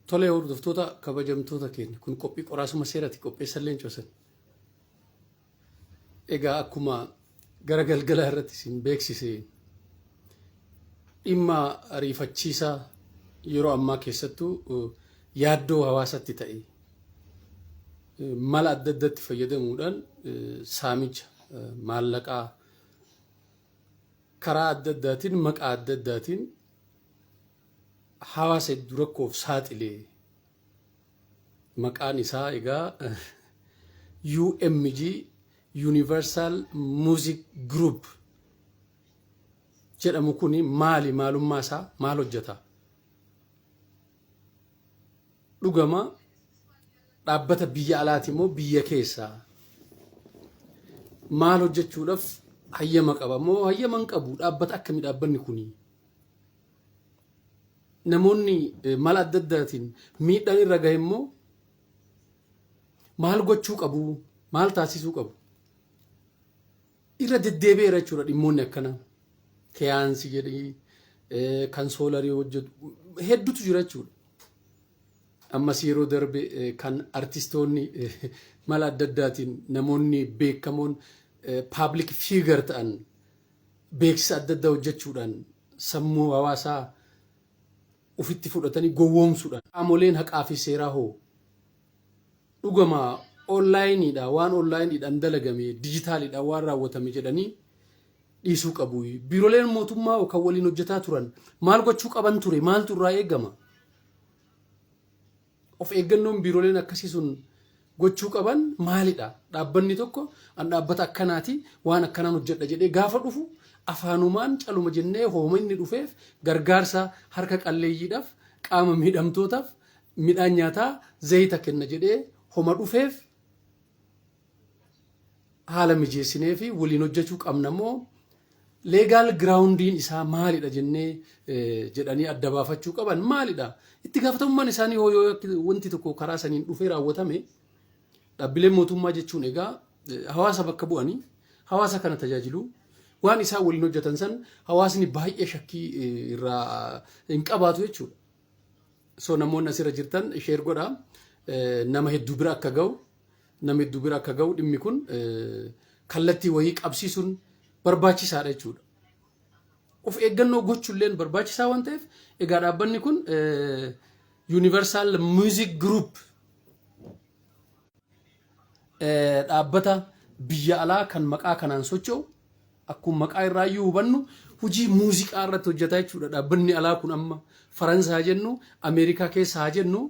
Tolee hordoftoota kabajamtoota keenya, kun qophii qoraasuma seerati, qopheessan Leencoo San. Egaa akkuma gara galgalaa irratti isin beeksise, dhimma ariifachiisaa yeroo ammaa keessattuu yaaddoo hawaasatti ta'e, mala adda addaatti fayyadamuudhaan saamicha maallaqaa karaa adda addaatiin, maqaa adda addaatiin hawaasa hedduu rakkoof saaxile, maqaan isaa egaa UMG, Universal Music Group jedhamu kuni maali? Maalummaa isaa, maal hojjeta? Dhugama dhaabbata biyya alaati immoo biyya keessaa? Maal hojjechuudhaaf hayyama qaba moo hayyama hin qabu? Dhaabbata akkamii dhaabbanni kuni? Namoonni mala adda addaatiin miidhaan irra gahe immoo maal gochuu qabu? Maal taasisuu qabu? Irra deddeebi'eera jechuudha dhimmoonni akkanaa. Keyaansi jedhii kan soolarii hojjetu hedduutu jira jechuudha. Ammas yeroo darbe kan artistoonni mala adda addaatiin, namoonni beekamoon public figure ta'an beeksisa adda addaa hojjechuudhaan sammuu hawaasaa ofitti fudhatanii gowwoomsuudhaan, qaamoleen haqaa fi seeraa hoo dhugama onlineiidha, waan onlineiidhaan dalagame, dijitaaliidhaan waan raawwatame jedhanii dhiisuu qabu? Biiroleen mootummaa kan waliin hojjetaa turan maal gochuu qaban ture? Maaltu irraa eegama? Of eeggannoon biiroleen akkasii sun gochuu qaban maalidha? Dhaabbanni tokko an dhaabbata akkanaati, waan akkanaan hojjedha jedhee gaafa dhufu, afaanumaan caluma jennee hooma inni dhufeef gargaarsa harka qalleeyyiidhaaf, qaama miidhamtootaaf midhaan nyaataa, zayita kenna jedhee homa dhufeef haala mijeessinee fi waliin hojjechuu qabna moo, legal groundiin isaa maalidha jennee jedhanii adda baafachuu qaban maalidha? Itti gaafatamummaan isaanii hoo, yoo wanti tokko karaa saniin dhufee raawwatame? Dhaabbileen mootummaa jechuun egaa hawaasa bakka bu'anii hawaasa kana tajaajilu. Waan isaan waliin hojjetan san hawaasni baay'ee shakkii irraa hin qabaatu jechuudha. So namoonni asirra jirtan share godhaa, nama hedduu bira akka ga'u, nama hedduu bira akka ga'u. Dhimmi kun kallattii wayii qabsiisuun barbaachisaadha jechuudha. Of eeggannoo gochuulleen barbaachisaa waan ta'eef, egaa dhaabbanni kun Universal Music Group dhaabbata biyya alaa kan maqaa kanaan socho'u, akkuma maqaa irraa iyyuu hubannu hojii muuziqaa irratti hojjetaa jechuudha. Dhaabbanni alaa kun amma Faransaa haa jennu, Ameerikaa keessa haa jennu,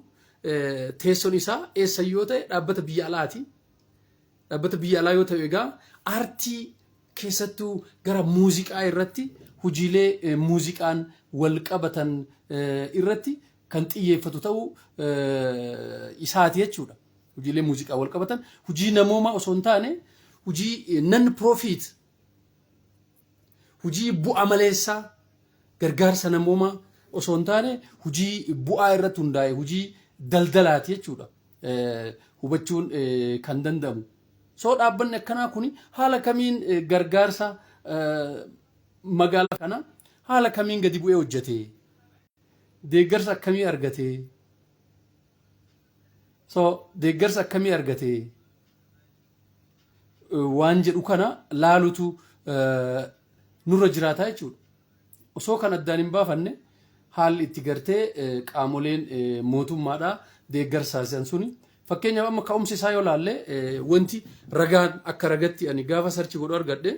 teessoon isaa eessa yoo ta'e dhaabbata biyya alaati. Dhaabbata biyya alaa yoo ta'u egaa aartii keessattuu gara muuziqaa irratti, hojiilee muuziqaan wal qabatan irratti kan xiyyeeffatu ta'uu isaati jechuudha. Hojiilee muuziqaa wal qabatan, hojii namoomaa osoo hin taane hojii non profit, hojii bu'a maleessaa, gargaarsa namoomaa osoo hin taane hojii bu'aa irratti hundaa'e, hojii daldalaati jechuudha. Hubachuun kan danda'amu. So dhaabbanni akkanaa kun haala kamiin gargaarsa magaalaa kana haala kamiin gadi bu'ee hojjete? Deeggarsa akkamii argate? So deeggarsa akkamii argate? Waan jedhu kana laalutu nurra jiraataa jechuudha. Osoo kan addaan hin baafanne haalli itti gartee qaamoleen mootummaadhaa deeggarsa taasisan suni, fakkeenyaaf amma ka'umsi isaa yoo laalle, wanti ragaan akka ragatti ani gaafa search godhu argadhe,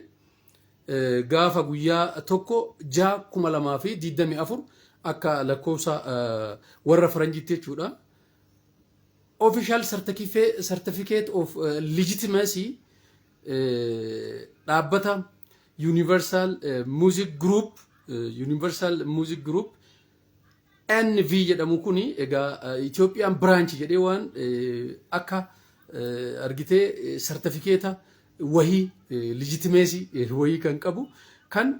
gaafa guyyaa 1/6/2024 akka lakkoofsa warra faranjiitti jechuudha. Official Certificate of Legitimacy dhaabbata Universal Music Group NV jedhamu kuni egaa Itoophiyaan branch jedhee waan akka argitee sartifikeeta wahii, legitimacy wahii kan qabu, kan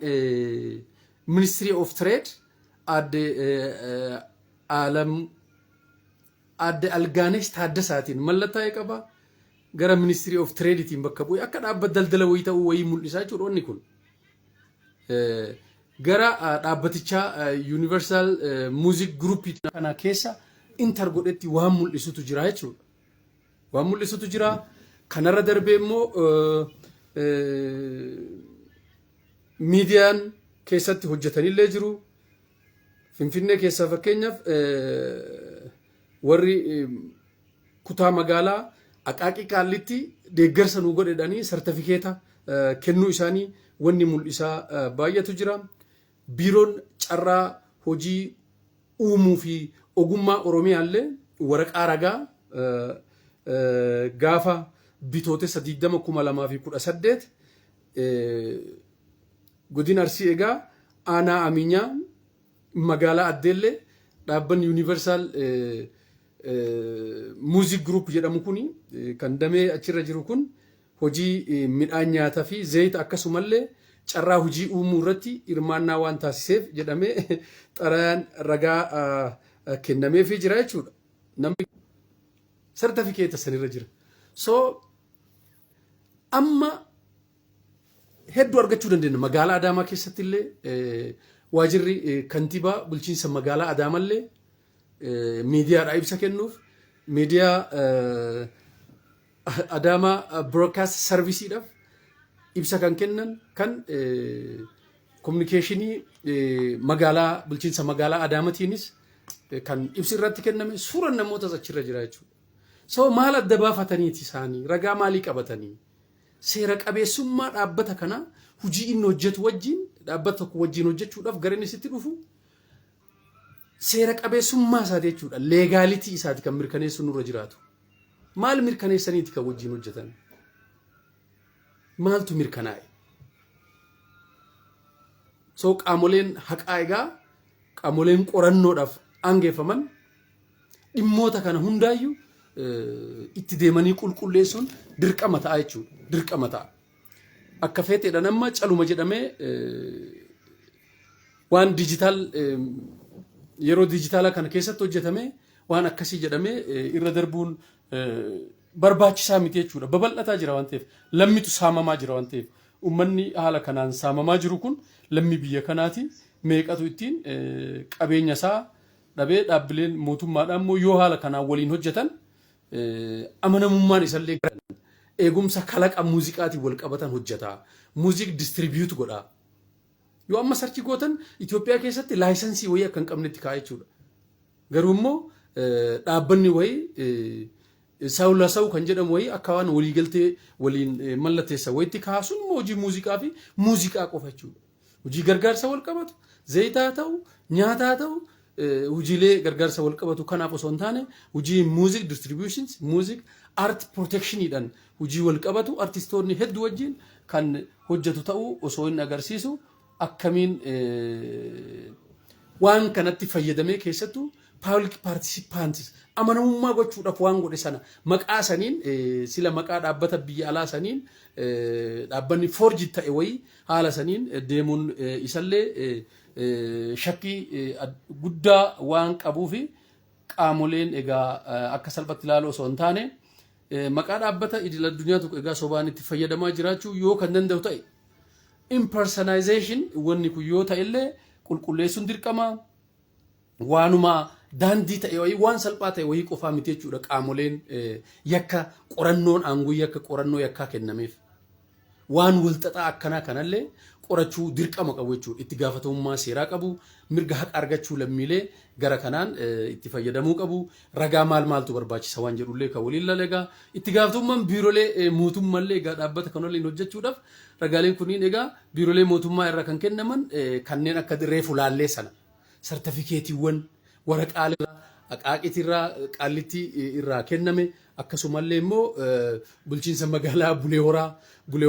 Ministry of Trade aadde Alam, aadde Algaanesh Taaddasaatiin mallattaa'e qaba. Gara Ministry of Trade'itiin bakka bu'ee akka dhaabbata daldala wayii ta'uu wayii mul'isaa jechuudha wanni kun. Gara dhaabbatichaa Universal Music Group kana keessa enter godhetti waan mul'isutu jira jechuudha. Waan mul'isutu jira. Kanarra darbee immoo miidiyaan keessatti hojjetanillee jiru. Finfinnee keessaa fakkeenyaaf warri kutaa magaalaa Aqaaqii Qaallitti deeggarsa nuu godhedhanii sartifikeeta kennuu isaanii wanni mul'isaa baay'eetu jira. Biiroon carraa hojii uumuu fi ogummaa Oromiyaallee waraqaa ragaa gaafa Bitootessa 20, 2018 godina Arsii egaa aanaa Amiinyaa magaalaa Addeellee dhaabbanni Universal Music Group jedhamu kun kan damee achirra jiru kun hojii midhaan nyaataa fi zayita akkasumallee carraa hojii uumuu irratti hirmaannaa waan taasiseef jedhamee xalayaan ragaa kennameefii jira jechuudha. Namni sartifikeeta sanirra jira. So amma hedduu argachuu dandeenya. Magaalaa Adaamaa keessatti illee waajirri kantiibaa bulchiinsa magaalaa Adaamallee miidiyaadhaa ibsa kennuuf miidiyaa Adaamaa Broadcast Serviceiidhaaf ibsa kan kennan kan communicationii magaalaa bulchiinsa magaalaa Adaamatiinis kan ibsi irratti kenname suuraan namootas achirra jira jechuudha. So maal adda baafataniiti isaanii ragaa maalii qabatanii seera qabeessummaa dhaabbata kanaa hojii inni hojjetu wajjin dhaabbata tokko wajjin hojjechuudhaaf gara inni sitti dhufu seera qabeessummaa isaati jechuudha. Legality isaati kan mirkaneessu nurra jiraatu. Maal mirkaneessaniiti kan wajjin hojjetan? Maaltu mirkanaa'e? So qaamoleen haqaa egaa qaamoleen qorannoodhaaf aangeeffaman dhimmoota kana hundaayyuu itti deemanii qulqulleessuun dirqama ta'a jechuudha. Dirqama ta'a. Akka feeteedhaan amma caluma jedhamee waan digital yeroo dijitaalaa kana keessatti hojjetame waan akkasii jedhamee irra darbuun barbaachisaa miti jechuudha. Babal'ataa jira waan ta'eef, lammitu saamamaa jira waan ta'eef, uummanni haala kanaan saamamaa jiru kun lammii biyya kanaati. Meeqatu ittiin qabeenya isaa dhabee? Dhaabbileen mootummaadhaan immoo yoo haala kanaan waliin hojjetan amanamummaan isallee eegumsa kalaqa muuziqaatiin wal qabatan hojjeta. Music distribute godha. Yoo amma search gootan Itoophiyaa keessatti licensii wayii akka hin qabnetti kaa'a jechuudha. Garuu immoo dhaabbanni wayii Saawula Sawu kan jedhamu wayii akka waan waliigaltee waliin mallatteessa wayitti kaasuun immoo hojii muuziqaa fi muuziqaa qofa jechuudha. Hojii gargaarsa wal qabatu, zayitaa ta'u, nyaataa ta'u, hojiilee gargaarsa wal qabatu kanaaf osoo hin taane hojii music distributions, music art protectioniidhaan hojii wal qabatu artistoonni hedduu wajjin kan hojjetu ta'uu osoo hin agarsiisu akkamiin waan kanatti fayyadamee keessattuu public participants amanamummaa gochuudhaaf waan godhe sana maqaa saniin sila maqaa dhaabbata biyya alaa saniin dhaabbanni forge ta'e wayii haala saniin deemuun isallee shakkii guddaa waan qabuufi qaamoleen egaa akka salphatti ilaaluu osoo hin taane maqaa dhaabbata idil addunyaa tokko egaa sobaan itti fayyadamaa jiraachuu yoo kan danda'u ta'e, impersonization wanni kun yoo ta'e illee qulqulleessuun dirqama. Waanuma daandii ta'e wayii, waan salphaa ta'e wayii qofaa miti jechuudha. Qaamoleen yakka qorannoon aangoo yakka qorannoo yakkaa kennameef waan walxaxaa akkanaa kanallee qorachuu dirqama qabu jechuudha. Itti gaafatamummaa seeraa qabu, mirga haqa argachuu lammiilee gara kanaan itti fayyadamuu qabu. Ragaa maal maaltu barbaachisa waan jedhullee kan waliin laala egaa itti gaafatamummaan biirolee mootummaallee egaa dhaabbata kan waliin hojjechuudhaaf ragaaleen kunniin egaa biirolee mootummaa irraa kan kennaman kanneen akka reefu laallee sana sartifikeetiiwwan waraqaalee Aqaaqiitirraa Qaallitti irraa kenname, akkasumallee immoo bulchiinsa magaalaa Bulee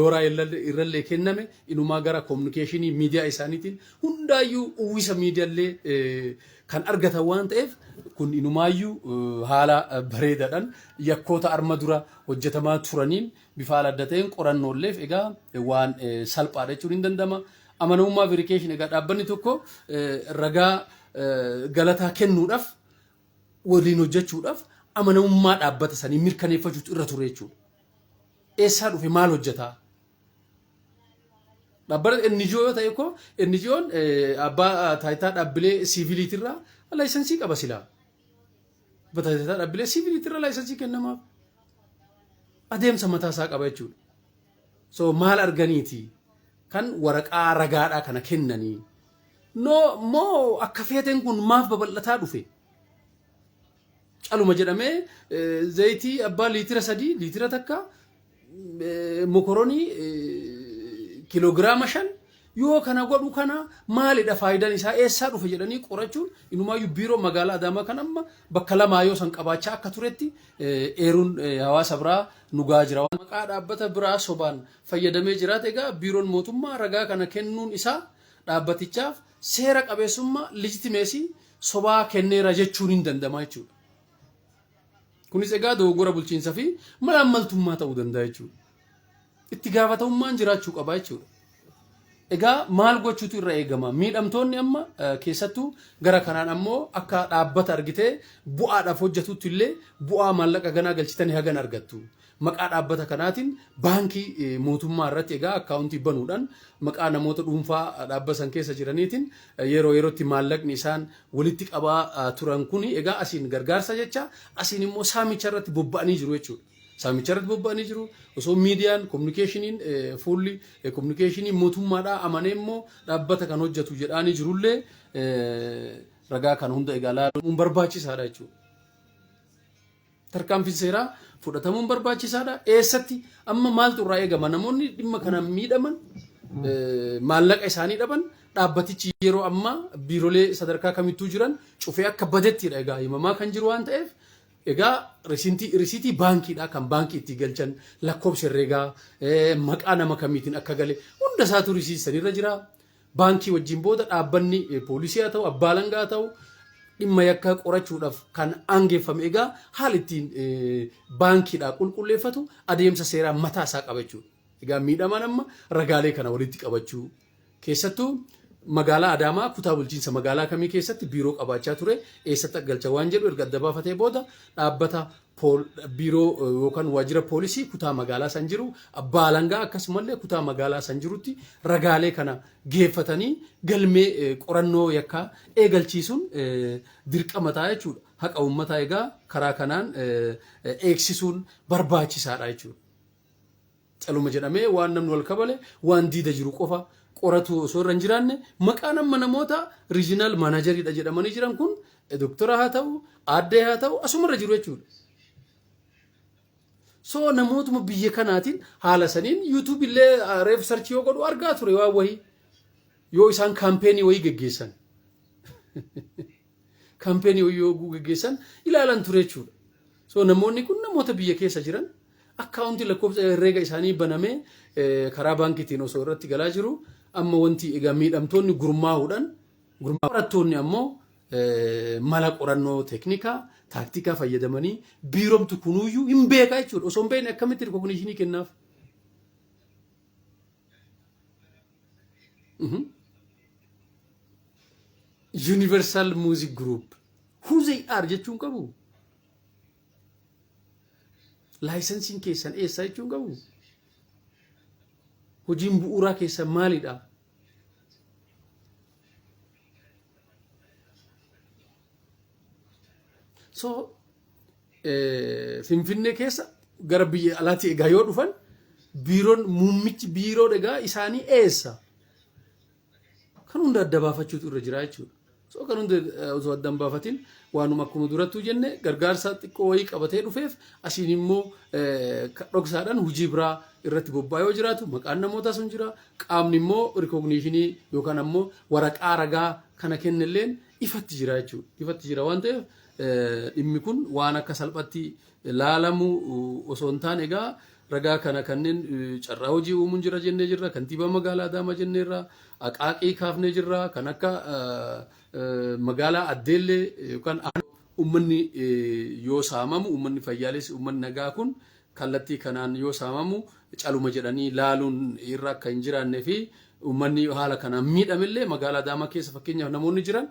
Horaa irrallee kenname, inumaa gara communicationii miidiyaa isaaniitiin hundaayyuu uwwisa miidiyaallee kan argatan waan ta'eef, kun inumaayyuu haala bareedaadhaan yakkoota arma dura hojjetamaa turaniin bifa haala adda ta'een qorannoolleef egaa waan salphaadha jechuun hin danda'ama. Amanamummaa verification egaa dhaabbanni tokko ragaa galataa kennuudhaaf waliin hojjechuudhaaf amanamummaa dhaabbata sanii mirkaneeffachuutu irra ture jechuudha. Eessaa dhufe? Maal hojjetaa? Dhaabbata NGO yoo ta'e koo NGO'n abbaa taayitaa dhaabbilee siiviliitirraa licensii qaba silaa. Dhaabbata dhaabbilee siviiliitti irra license kennamaaf. Adeemsa mataa isaa qaba jechuudha. So maal arganiiti kan waraqaa ragaadhaa kana kennanii? No moo akka feeteen kun maaf babal'ataa dhufe? Caluma jedhamee zayitii abbaa liitira 3, liitira 1, mokoronii kiloogiraama 5 yoo kana godhu, kana maalidha faayidaan isaa, eessaa dhufe jedhanii qorachuun, inumaayyuu biiroo magaalaa Adaamaa kan amma bakka lamaa yoo san qabaachaa akka turetti eeruun hawaasa biraa nu gahaa jira. Maqaa dhaabbata biraa sobaan fayyadamee jiraate, egaa biiroon mootummaa ragaa kana kennuun isaa dhaabbatichaaf seera qabeessummaa, legitimacy sobaa kenneera jechuun hin danda'ama jechuudha. Kunis egaa dogoggora bulchiinsa fi malaammaltummaa ta'uu danda'a jechuudha. Itti gaafatamummaan jiraachuu qaba jechuudha. Egaa maal gochuutu irra eegama? Miidhamtoonni amma keessattuu gara kanaan ammoo akka dhaabbata argitee bu'aadhaaf hojjetutti illee bu'aa maallaqa ganaa galchitanii hagan argattu. Maqaa dhaabbata kanaatiin baankii mootummaa irratti egaa akkaawuntii banuudhaan, maqaa namoota dhuunfaa dhaabbata san keessa jiraniitiin yeroo yerootti maallaqni isaan walitti qabaa turan kuni egaa asiin gargaarsa jecha, asiin immoo saamicha irratti bobba'anii jiru jechuudha. Saamicha irratti bobba'anii jiru. Osoo miidiyaan communicationiin, fuulli communicationii mootummaadhaa amanee immoo dhaabbata kan hojjetu jedhaanii jirullee, ragaa kan hunda egaa laaluun barbaachisaadha jechuudha. Tarkaanfiin seeraa fudhatamuun barbaachisaadha. Eessatti amma maaltu irraa eegama? Namoonni dhimma kanaan miidhaman, maallaqa isaanii dhaban, dhaabbatichi yeroo ammaa biirolee sadarkaa kamittuu jiran cufee akka badettidha egaa himamaa kan jiru waan ta'eef, egaa risiitii baankiidha kan baankii itti galchan, lakkoofsa herreegaa, maqaa nama kamiitiin akka gale hunda isaatu risiitii sanirra jira. Baankii wajjin booda dhaabbanni poolisii haa ta'u, abbaa alangaa haa ta'u, dhimma yakkaa qorachuudhaaf kan aangeeffame egaa haala ittiin baankiidhaa qulqulleeffatu adeemsa seeraa mataa isaa qaba jechuudha. Egaa miidhamaan amma ragaalee kana walitti qabachuu, keessattuu magaalaa Adaamaa kutaa bulchiinsa magaalaa kamii keessatti biiroo qabaachaa ture, eessatti akka galcha waan jedhu erga adda baafatee booda, dhaabbata biiroo yookaan waajjira poolisii kutaa magaalaa san jiru, abbaa alangaa akkasumallee kutaa magaalaa san jirutti ragaalee kana geeffatanii galmee qorannoo yakkaa eegalchiisuun dirqama ta'a jechuudha. Haqa uummataa egaa karaa kanaan eegsisuun barbaachisaadha jechuudha. Caluma jedhamee waan namni wal kabale, waan diida jiru qofa qoratu osoo irra hin jiraanne, maqaan amma namoota regional manageriidha jedhamanii jiran kun, doktora haa ta'u, aaddee haa ta'u, asumarra jiru jechuudha. So namootuma biyya kanaatiin haala saniin YouTube illee reef search yoo godhu argaa ture, waan wahii yoo isaan campaignii wayii geggeessan, campaignii wayii yoo geggeessan ilaalan ture jechuudha. So namoonni kun namoota biyya keessa jiran, akkaawuntii lakkoofsa herreega isaanii banamee karaa baankiitiin osoo irratti galaa jiru, amma wanti egaa miidhamtoonni gurmaa'uudhaan, qorattoonni ammoo mala qorannoo teeknikaa, taaktikaa fayyadamanii biiromtu kunuuyyuu hin beekaa jechuudha. Osoo hin beekne akkamitti recognitionii kennaaf? Universal Music Group who they are jechuun qabu. Licensiin keessan eessaa jechuun qabu. Hojiin bu'uuraa keessan maalidha? So Finfinnee keessa gara biyya alaatti egaa yoo dhufan, biiroon muummichi biiroo egaa isaanii eessa? Kan hunda adda baafachuutu irra jira jechuudha. So kan hunda osoo adda hin baafatin, waanuma akkuma durattuu jenne gargaarsa xiqqoo wayii qabatee dhufeef, asiin immoo dhoksaadhaan hojii biraa irratti bobba'aa yoo jiraatu, maqaan namootaa sun jira, qaamni immoo recognitionii yookaan ammoo waraqaa ragaa kana kennelleen ifatti jira jechuudha. Ifatti jira waan ta'eef, dhimmi kun waan akka salphatti laalamu osoo hin taane, egaa ragaa kana kanneen carraa hojii uumuun jira jennee jirra, kantiibaa magaalaa Adaamaa jenneerra, Aqaaqii kaafnee jirra, kan akka magaalaa Addeellee yookaan uummanni yoo saamamu, uummanni fayyaalessi, uummanni nagaa kun kallattii kanaan yoo saamamu caluma jedhanii laaluun irra akka hin jiraannee fi uummanni haala kanaan miidhamellee magaalaa Adaamaa keessa fakkeenyaaf namoonni jiran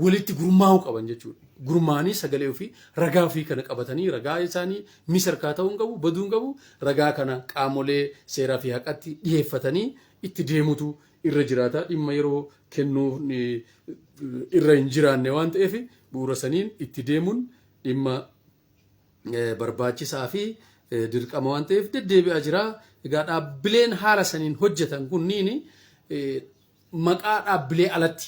walitti gurmaa'uu qaban jechuudha. Gurmaa'anii sagalee ofii, ragaa ofii kana qabatanii, ragaa isaanii misarkaa ta'uu hin qabu, baduu hin qabu, ragaa kana qaamolee seeraa fi haqatti dhiyeeffatanii itti deemutu irra jiraata. Dhimma yeroo kennuu irra hin jiraanne waan ta'eef, bu'uura saniin itti deemuun dhimma barbaachisaa fi dirqama waan ta'eef deddeebi'aa jira. Egaa dhaabbileen haala saniin hojjetan kunniin maqaa dhaabbilee alatti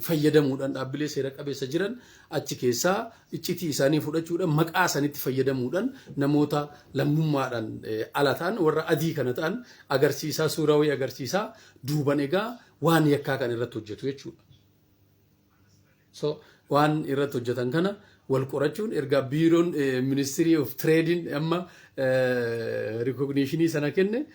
fayyadamuudhaan, dhaabbilee seera qabeessa jiran achi keessaa iccitii isaanii fudhachuudhaan, maqaa sanitti fayyadamuudhaan, namoota lammummaadhaan ala ta'an, warra adii kana ta'an agarsiisaa, suuraa wayii agarsiisaa, duuban egaa waan yakkaa kan irratti hojjetu jechuudha. So waan irratti hojjetan kana wal qorachuun, erga biiroon Ministry of Tradeiin amma recognitionii sana kenne,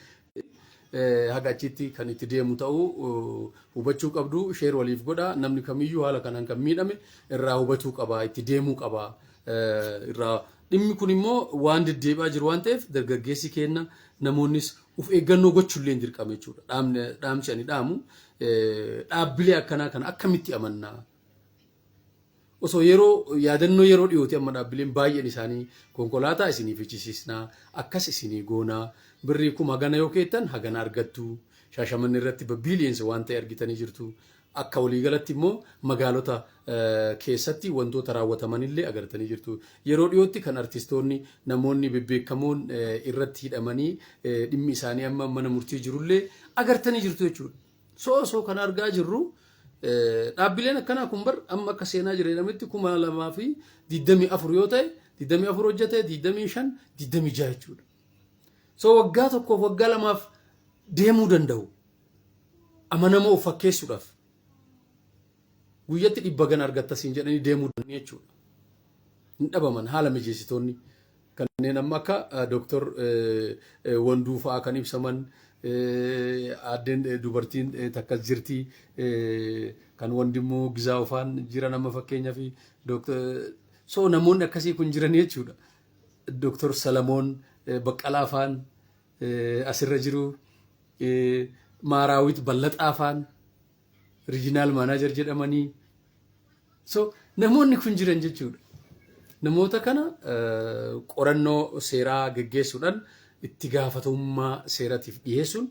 haga achitti kan itti deemu ta'uu hubachuu qabdu. Share waliif godha. Namni kamiyyuu haala kanaan kan miidhame irraa hubachuu qaba, itti deemuu qaba irraa. Dhimmi kun immoo waan deddeebi'aa jiru waan ta'eef, dargaggeessi kenna, namoonnis uf eeggannoo gochuullee hin dirqama jechuudha. Dhaamsi ani dhaamu, dhaabbilee akkanaa kana akkamitti amannaa? Osoo yeroo yaadannoo yeroo dhiyooti amma dhaabbileen baay'een isaanii konkolaataa isinii fichisiisnaa, akkas isinii goonaa, birrii 1000 hagana yoo keettan hagana argattu, Shaashamanni irratti billions waan ta'e argitanii jirtu. Akka waliigalatti immoo magaalota keessatti wantoota raawwatamanillee agartanii jirtu. Yeroo dhiyootti kan artistoonni, namoonni bebbeekamoon irratti hidhamanii dhimmi isaanii amma mana murtii jirullee agartanii jirtu jechuudha. So osoo kan argaa jirru, dhaabbileen akkanaa kun bar amma akka seenaa jira jedhametti 2024 yoo ta'e, 24 hojjete, 25, 26 jechuudha. So waggaa tokkoof, waggaa lamaaf deemuu danda'u. Amanamoo of fakkeessuudhaaf. Guyyatti 100 gana argatta siin jedhanii deemuu danda'u jechuudha. Hin dhabaman haala mijeessitoonni. Kanneen amma akka Dooktor Wanduu fa'aa kan ibsaman, aaddeen dubartiin takkas jirti, kan Wandimmoo Gizaa ufaan jiran amma fakkeenyaaf. So namoonni akkasii kun jiran jechuudha. Dooktor Salamoon Baqqalaa faan asirra jiru, Maaraawit Ballaxaa faan regional manager jedhamanii, so namoonni kun jiran jechuudha. Namoota kana qorannoo seeraa geggeessuudhaan itti gaafatamummaa seeratiif dhiyeessuun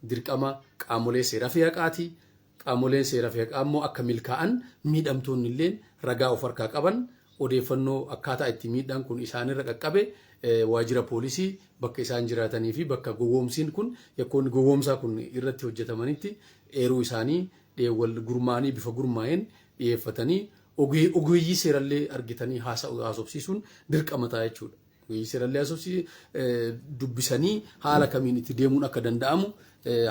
dirqama qaamolee seeraa fi haqaati. Qaamoleen seeraa fi haqaa immoo akka milkaa'an, miidhamtoonni illee ragaa of harkaa qaban, odeeffannoo akkaataa itti miidhaan kun isaanirra qaqqabe, waajjira poolisii bakka isaan jiraatanii fi bakka gowwoomsiin kun, yakkoonni gowwoomsaa kun irratti hojjetamanitti eeruu isaanii wal gurmaa'anii, bifa gurmaa'een dhiyeeffatanii, ogeeyyii seerallee argitanii haasofsiisuun dirqama ta'a jechuudha. Ogeeyyii seerallee haasofsiisuu, dubbisanii, haala kamiin itti deemuun akka danda'amu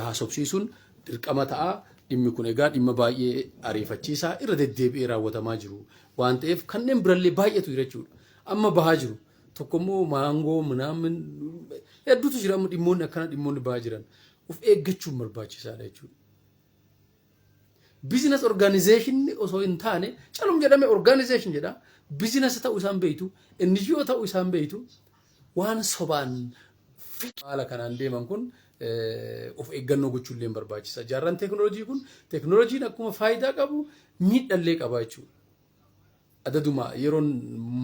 haasofsiisuun dirqama ta'a. Dhimmi kun egaa dhimma baay'ee ariifachiisaa irra deddeebi'ee raawwatamaa jiru waan ta'eef, kanneen birallee baay'eetu jira jechuudha. Amma bahaa jiru. Tokko immoo maangoo minaamin hedduutu jira. Amma dhimmoonni akkana, dhimmoonni bahaa jiran. Of eeggachuun barbaachisaadha jechuudha. Business organization osoo hin taane, calum jedhame organization jedha. Business ta'uu isaan beeytu, NGO ta'uu isaan beeytu, waan sobaan haala kanaan deeman kun of eeggannoo gochuun illee barbaachisa. Jaarraan teekinooloojii kun, teekinooloojiin akkuma faayidaa qabu miidhallee qaba jechuudha. Adaduma yeroon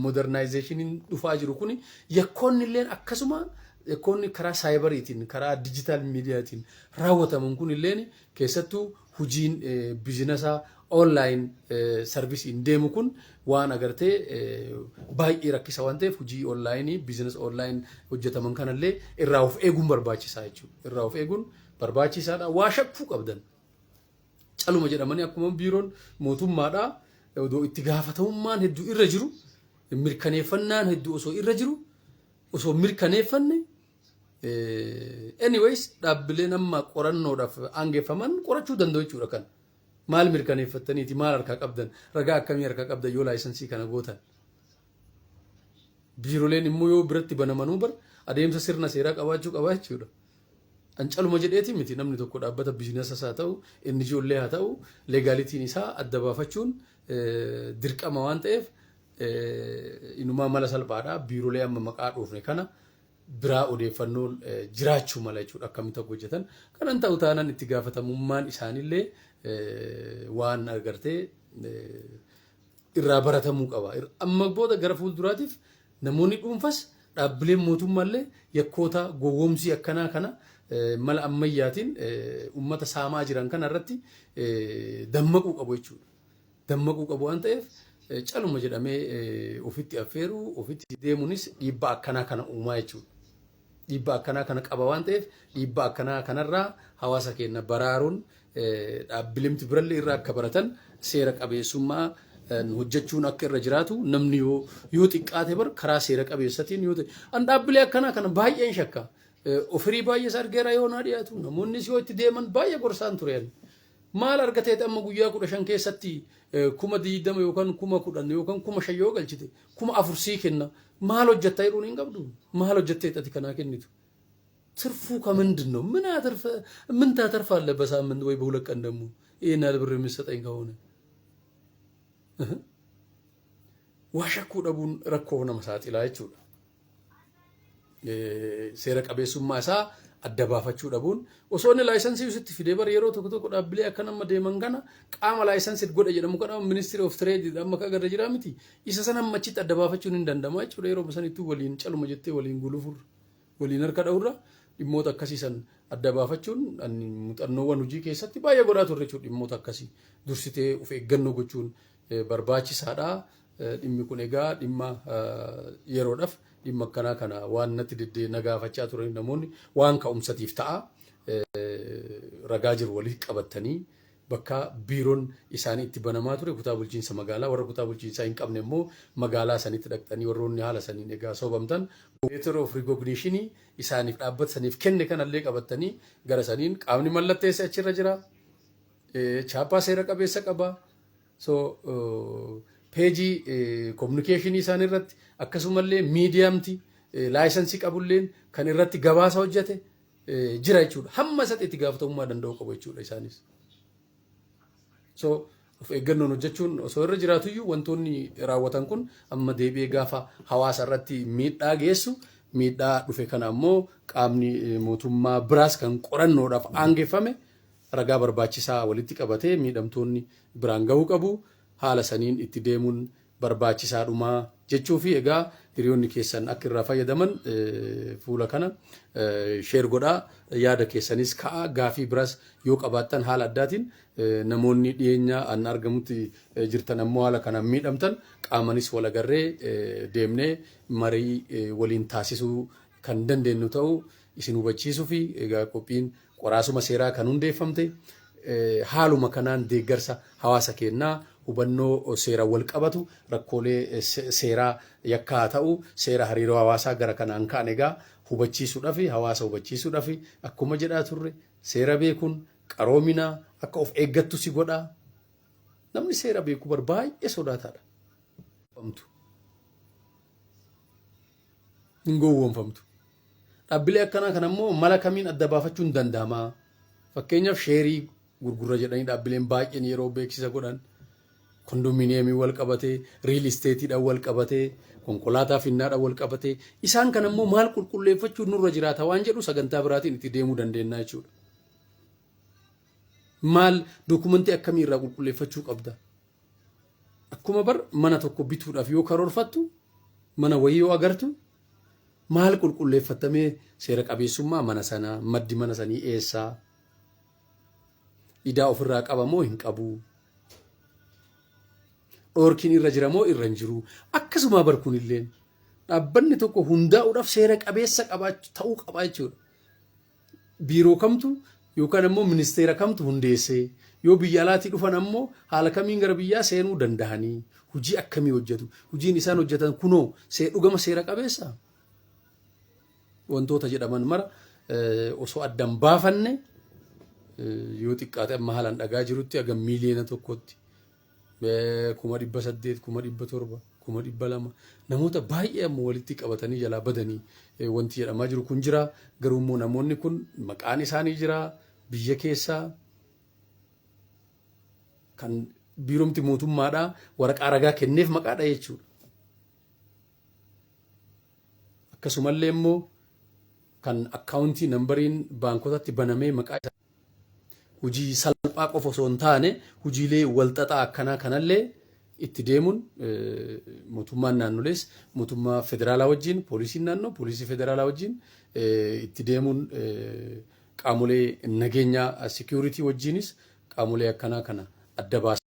modernizationiin dhufaa jiru kun, yakkoonni illee akkasuma, yakkoonni karaa cyberiitiin, karaa digital mediatiin raawwataman kun illeen, keessattuu hojiin businessaa online serviceiin deemu kun waan agartee baay'ee rakkisa waan ta'eef, hojii onlineii, business online hojjetaman kanallee irraa of eeguun barbaachisaa jechuudha. Irraa of eeguun barbaachisaadha. Waa shakkuu qabdan, caluma jedhamanii akkuma biiroon mootummaadhaa odoo itti gaafatamummaan hedduu irra jiru, mirkaneeffannaan hedduu osoo irra jiru, osoo mirkaneeffanne. Anyways, dhaabbileen amma qorannoodhaaf aangeeffaman qorachuu danda'u jechuudha kan. Maal mirkaneeffattaniiti? Maal harkaa qabdan? Ragaa akkamii harkaa qabdan yoo licenseii kana gootan? Biiroleen immoo yoo biratti banamanuu bar adeemsa sirna seeraa qabaachuu qabaa jechuudha. An caluma jedheeti miti. Namni tokko dhaabbata businessas haa ta'u, inni ijoollee haa ta'u, legalityn isaa adda baafachuun dirqama waan ta'eef, inumaa mala salphaadha. Biirolee amma maqaa dhoofne kana biraa odeeffannoon jiraachuu mala jechuudha, akkamitti akka hojjetan. Kanan ta'u taanaan itti gaafatamummaan isaanillee waan agartee irraa baratamuu qaba. Amma booda gara fuulduraatiif namoonni dhuunfas, dhaabbileen mootummaallee yakkoota gowwoomsii akkanaa kana mala ammayyaatiin uummata saamaa jiran kana irratti dammaquu qabu jechuudha. Dammaquu qabu waan ta'eef, Caluma jedhamee ofitti affeeruu ofitti deemuunis dhiibbaa akkanaa kana uumaa jechuudha. Dhiibbaa akkanaa kana qaba waan ta'eef, dhiibbaa akkanaa kanarraa hawaasa keenya baraaruun, dhaabbileemti birallee irraa akka baratan, seera qabeessummaa hojjechuun akka irra jiraatu, namni yoo xiqqaate bar karaa seera qabeessatiin yoo ta'e, an dhaabbilee akkanaa kana baay'een shakka. Ofirii baay'ee isa argeera yoo naa dhiyaatu, namoonnis yoo itti deeman baay'ee gorsaan ture. Maal argateet amma guyyaa 15 keessatti 20,000 yookaan 10,000 yookaan 5,000 yoo galchite 4,000 sii kenna, maal hojjettaa jedhuun hin qabdu? Maal hojjetteet ati kanaa kennitu? ትርፉ ከምንድን ነው? ምን አተርፈ ምን ታተርፋለህ? በሳምንት ወይ በ2 ቀን ደግሞ ይሄን ያህል ብር የምትሰጠኝ ከሆነ waa shakkuu dhabuun rakkoo nama saaxilaa jechuudha. Seera qabeessummaa isaa adda baafachuu dhabuun, osoo inni license sitti fidee bara yeroo tokko tokko dhaabbilee akka nama deeman kana qaama license godhe jedhamu kana, Ministry of Trade amma akka agarra jira miti, isa sana amma achitti adda baafachuun hin danda'ama jechuudha. Yeroo sanittuu waliin caluma jettee waliin gulufurra, waliin harka dha'urra, dhimmoota akkasii san adda baafachuun muuxannoowwan hojii keessatti baay'ee godhaa turre jechuudha. Dhimmoota akkasii dursitee of eeggannoo gochuun barbaachisaadha. Dhimmi kun egaa dhimma yeroodhaaf dhimma akkanaa kana waan natti diddee na gaafachaa turan namoonni waan ka'umsatiif ta'a. Ragaa jiru walitti qabatanii bakka biiroon isaanii itti banamaa ture, kutaa bulchiinsa magaalaa, warra kutaa bulchiinsaa hin qabne immoo magaalaa sanitti dhaqxanii, warroonni haala saniin egaa sobamtan, letter of recognition isaaniif dhaabbata saniif kenne kanallee qabatanii gara saniin qaamni mallatteesse achirra jira. Chaappaa seera qabeessa qaba. So page communication isaanii irratti, akkasumallee miidiyaamti license qabulleen kan irratti gabaasa hojjete jira jechuudha. Hamma isatti itti gaafatamummaa danda'u qabu jechuudha isaanis. So of eeggannoon hojjechuun osoo irra jiraatuyyuu, wantoonni raawwatan kun amma deebi'ee gaafa hawaasa irratti miidhaa geessu, miidhaa dhufe kana ammoo qaamni mootummaa biraas kan qorannoodhaaf aangeffame ragaa barbaachisaa walitti qabatee miidhamtoonni biraan gahuu qabu. Haala saniin itti deemuun barbaachisaadhumaa jechuu fi egaa hiriyoonni keessan akka irraa fayyadaman fuula kana share godhaa, yaada keessanis ka'a. Gaafii biraas yoo qabaattan, haala addaatiin namoonni dhiyeenya an argamutti jirtan ammoo haala kanaan miidhamtan, qaamanis wal agarree deemnee marii waliin taasisuu kan dandeenyu ta'uu isin hubachiisuu fi egaa qophiin qoraasuma seeraa kan hundeeffamte haaluma kanaan deeggarsa hawaasa kennaa, hubannoo seera wal qabatu, rakkoolee seeraa yakkaa ta'u, seera hariiroo hawaasaa gara kanaan ka'an egaa hubachiisuudhaaf, hawaasa hubachiisuudhaaf. Akkuma jedhaa turre, seera beekuun qaroomina, akka of eeggattu si godha. Namni seera beeku bar baay'ee sodaataadha. Hin gowwoomfamtu. Dhaabbilee akkanaa kana immoo mala kamiin adda baafachuun danda'ama? Fakkeenyaaf, share gurgurra jedhanii dhaabbileen baay'een yeroo beeksisa godhan, condominium wal qabatee, real estateiidhaan wal qabatee, konkolaataa finnaadhaan wal qabatee, isaan kana immoo maal qulqulleeffachuun nurra jiraata waan jedhu sagantaa biraatiin itti deemuu dandeenya jechuudha. Maal, document akkamii irraa qulqulleeffachuu qabda? Akkuma bar mana tokko bituudhaaf yoo karoorfattu, mana wayii yoo agartu, maal qulqulleeffatamee, seera qabeessummaa mana sanaa, maddi mana sanii eessaa, idaa ofirraa qaba moo hin qabu, dhoorkiin irra jira moo irra hin jiru? Akkasuma bar kunilleen dhaabbanni tokko hundaa'uudhaaf seera qabeessa ta'uu qaba jechuudha. Biiroo kamtu yookaan ammoo ministeera kamtu hundeessee, yoo biyya alaatii dhufan ammoo haala kamiin gara biyyaa seenuu danda'anii, hojii akkamii hojjetu, hojiin isaan hojjetan kunoo dhugama seera qabeessa, wantoota jedhaman mara osoo addan baafanne, yoo xiqqaate amma haalaan dhagaa jirutti hagam 1,000,000tti, 800,000, 700,000, 200,000, namoota baay'ee ammoo walitti qabatanii jalaa badanii wanti jedhamaa jiru kun jira. Garuu immoo namoonni kun maqaan isaanii jira, biyya keessaa kan biiromti mootummaadhaa waraqaa ragaa kenneef maqaadha jechuudha. Akkasumallee immoo kan account numberiin baankotatti banamee maqaa isaa, hojii salphaa qofa osoo hin taane hojiilee walxaxaa akkanaa kanallee itti deemuun, mootummaan naannolees mootummaa federaalaa wajjin, poolisiin naannoo poolisii federaalaa wajjin itti deemuun, qaamolee nageenyaa security wajjinis qaamolee akkanaa kana adda baasa.